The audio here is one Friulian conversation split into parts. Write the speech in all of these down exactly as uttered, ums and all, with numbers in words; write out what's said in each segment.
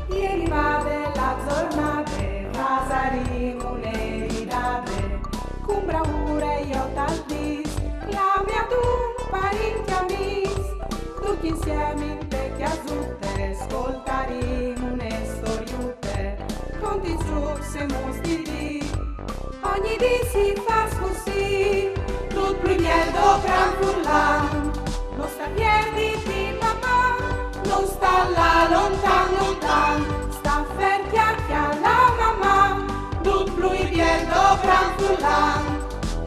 Ieri vade la zornade, fasarìn une ridade, cun braure jo tal dis, clame adun parint e amis, ducj insiemi inte cjasute, scoltarìn une storiute, contis, giucs e muts di dì. Ogni dì si fâs cussì, dut plui biel dal gran furlan. No sta pierditi, Maman, no sta lâ lontan, lontan, sta fer, cjale, cjale, Maman, dut plui biel dal gran furlan.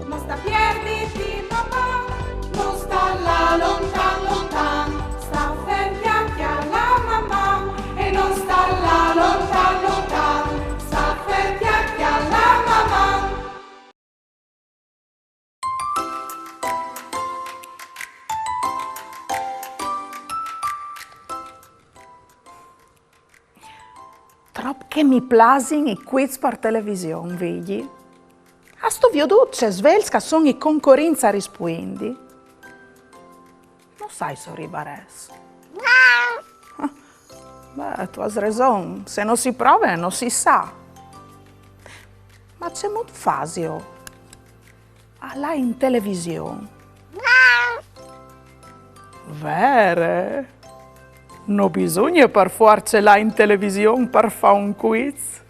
No sta pierditi, Maman, no sta lâ lontan, lontan, sta fer, cjale, cjale, Maman, e no sta lâ lontan, lontan, sta fer, cjale, cjale, Maman. Trop che mi plasin i quiz par television, Vigji. Âstu viodût ce svelts che a son i concorints a rispuindi? No sai se o rivarès. Beh, tu âs reson, se no si prove, no si sa. Ma cemût fasio a lâ in television? Vere? No bisugne par fuarce lâ in television par fâ un quiz.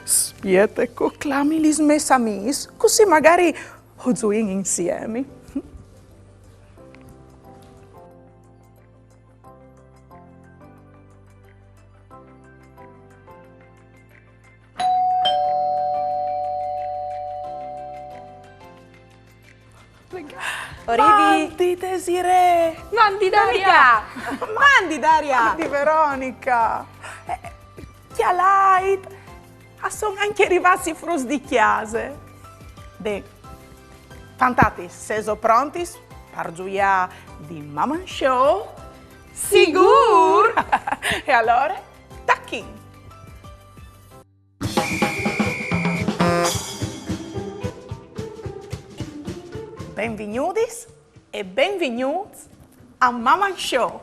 Spiete che o clami lis mês amiis, cussì magari o zuìn insiemi. O rivi. Mandi, Desirée! Mandi, Daria! Mandi, Daria! Mandi, Veronica! Eh, cjalait! A son ancje rivâts i fruts di cjase. Ben, fantatis, sêso prontis par zuiâ The Maman Show? Sigûr! E alore, tachìn! Benvignudis e benvignûts a Maman Show!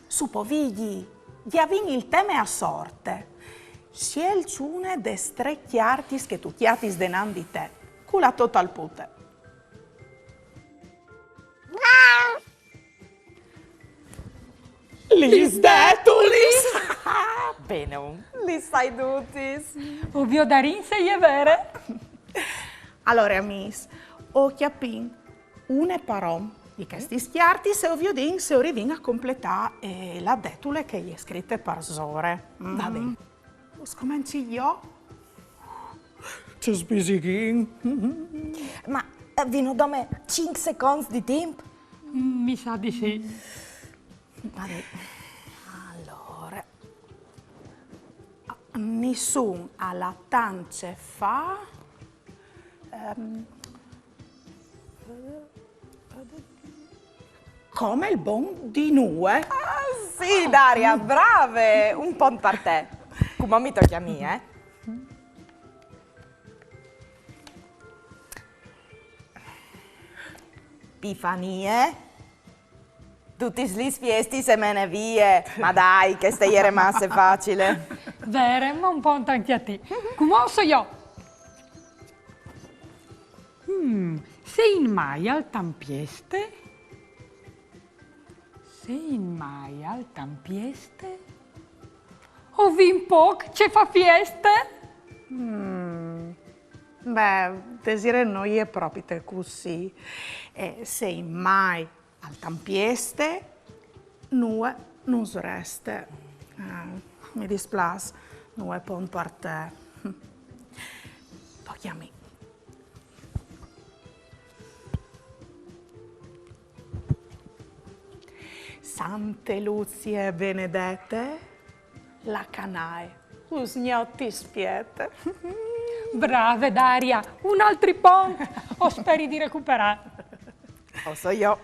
Su po, Vigji, gjavìn il teme a sorte. Sielç une des trê cjartis che tu cjatis denant di te, cu la tô talpute. Lis detulis! Benon. Lis sai dutis. O viodarìn se e je vere. Alore, amîs, o cjapìn une par om di chestis cjartis e o viodìn se o rivìn a completâ, eh, la detule che e je scrite parsore. Mm. Va ben. O scomenci jo. Ce sbisighin. Ma, eh, vino dome cinc seconts di timp? Mm, mi sa di sì. Va ben. Alore. Nissun al à tant ce fâ. Ehm, come il bon di nûf. Ah, sì, Daria, brave! Un pont par te. Cumò mi tocje a mi, eh? Pifanie. Dutis lis fiestis e mene vie. Ma dai, cheste e jere masse facile. Vere, ma un pont ancje a ti. Cumò o soi jo. Mm, se in Mai al tamp pieste? Se in Mai al tamp pieste? O vin pôc ce fâ fieste? Mm. Beh, Desirée, no je propite cussì. Eh, se in Mai al tamp pieste, nuie nus reste. Eh, mi displâs, nuie pont par te. Tocje a mi. Sante Lucie benedete, la canaie usgnot ti spiete. Brave, Daria, un altri pont! O speri di recuperâ. O soi jo.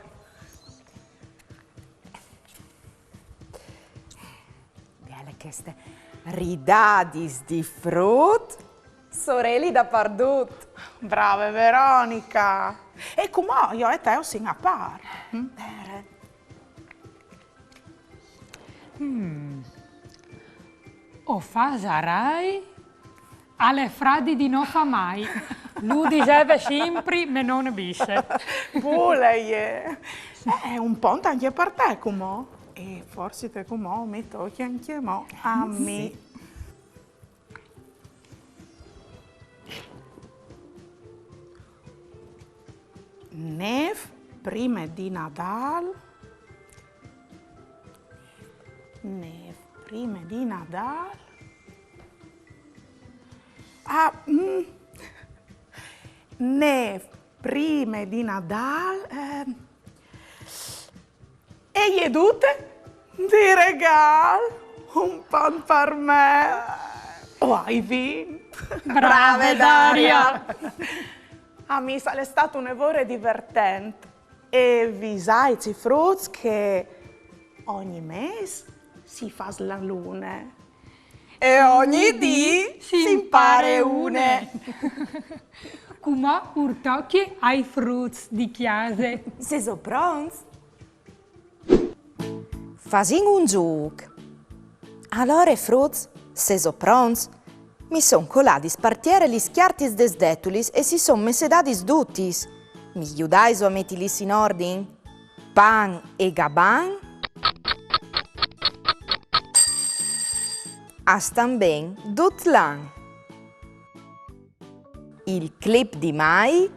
Biele cheste. Ridadis di frut, soreli dapardut. Brave, Veronica. E cumò jo e te o sin a pâr. Mm? Vere. Mm. O fasarai a le fradi di no fâ mai. Lu diseve simpri me none bisse. Bule, eh. Eh, un pont ancje par te, cumò. E forsit cumò mi tocje ancjemò a mi. Nêf prime di Nadâl. Nêf prime di Nadâl. Ah, mm. Nêf prime di Nadâl, ehm. E je dute di regâl un pont par me. O ai vint. Brave, Daria! A mi al è stât une vore divertent. E visaitsi, fruts, che ogni mês si fâs la lune. E ogni dì si impare une. Cumò ur tocje ai fruts di cjase. Sêso pronts? Fasìn un zûc. Alore, fruts, sêso pronts? Mi son coladis par tiere lis cjartis des detulis e si son messedadis dutis. Mi judaiso a metilis in ordin? Pan e gaban? A stan ben dut l'an. Il clip di Mai?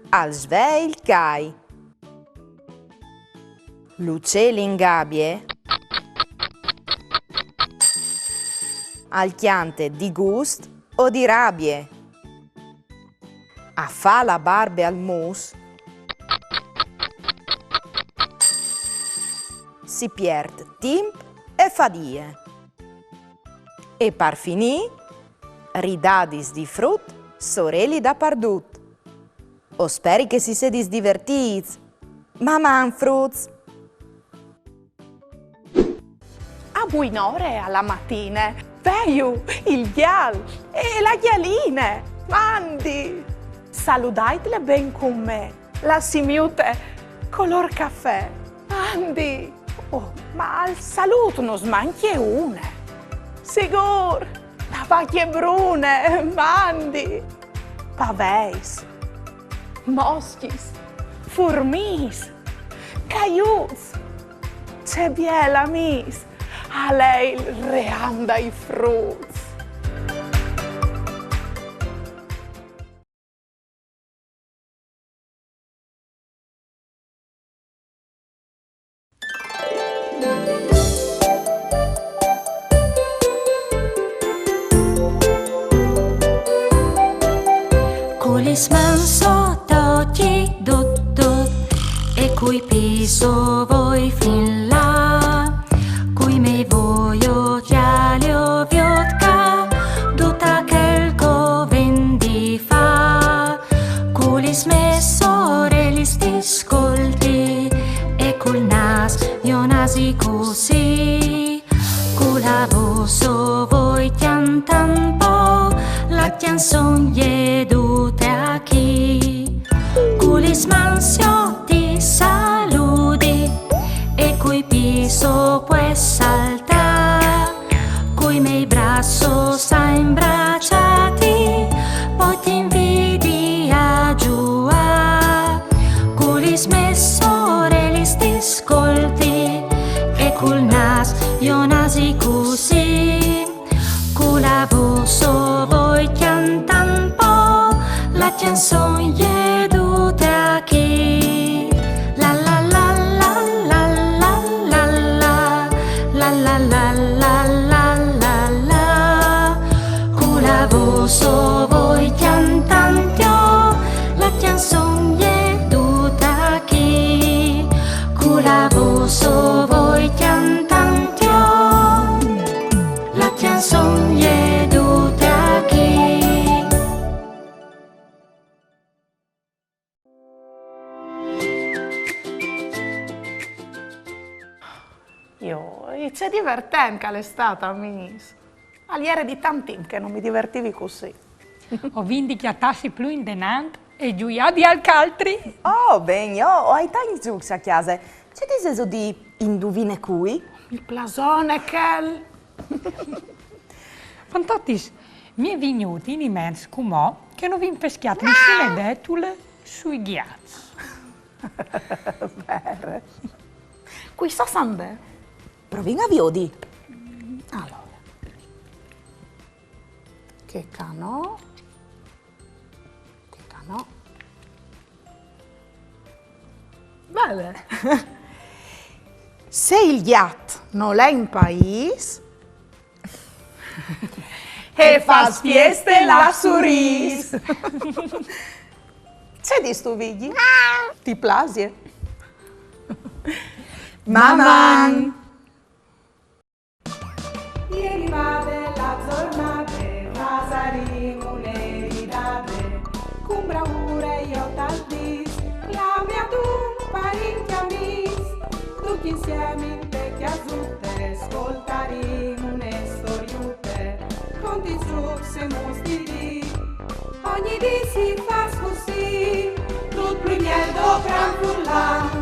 Al svee il cai. L'ucel in gabie? Al cjante di gust o di rabie? A fâ la barbe al mus? Si piert timp e fadie. E par finî, ridadis di frut, soreli dapardut. O speri che si sedis divertîts. Maman, fruts! A buinore a la matine, veju il gjal e la gjaline. Mandi! Saludaitle ben cun me, la simiute colôr cafè. Mandi! Oh, ma al salût nus mancje une. Sigûr, la vacje brune, mandi! Paveis, moscjis, furmiis, caiuts, ce biel amîs al è il ream dai fruts. Cu lis mans sot a ocji dut dut, e cui pîts o voi fin là, cui miei voi ocjâi o viôt ca dut chel che o ven di fâ. Cu lis mês orelis ti scolti e cul nâs jo nasi cussì. Cu la vôs o voi cjantâ un pôc, la cjançon e je dute achì. Cu lis mans jo ti saludi e cui pîts o pues saltâ. Cui miei braços a imbraçâti, po ti invidi a zuiâ. Cu lis mês orelis ti scolti e cul nâs jo nasi cussì. Cu la vôs o voi cjantâ un pôc, la cjançon e je dute achì. La la la la la la la la la la la la la la la. Cu la vôs o voi cjantâ un pôc, la cjançon e je dute achì. Cu la vôs o voi cjantâ un pôc, la cjançon e je dute achì. Joi, ce divertent che al è stât, amîs. Al jere di tant timp che no mi divertivi cussì. O vin di cjatâsi plui indenant e zuiâ di alc altri. Oh, ben, jo o ai tancj zûcs a cjase. Ce diseso di induvine cui? Il plasone chel. Fantotis, mi è vignût in iments cumò che no vin pescjât nissune detule sui gjats. Vere. Cui sa sande? Provìn a viodi. Alore. Che ca no. Che ca no. Bele. Se il gjat nol è in paîs, e fâs fieste là surîs. Ce distu, Vigji? Ti plasie? Maman! Jeri vade la zornade, fasarìn une ridade, cun braure jo tal dîs, clame adun parinti amîs, ducj insiemi inte cjasute, scoltarìn une storiute, conti, zucs e muts di dì. Ogni dì si fâs cussì, dut plui biel do cran furlan,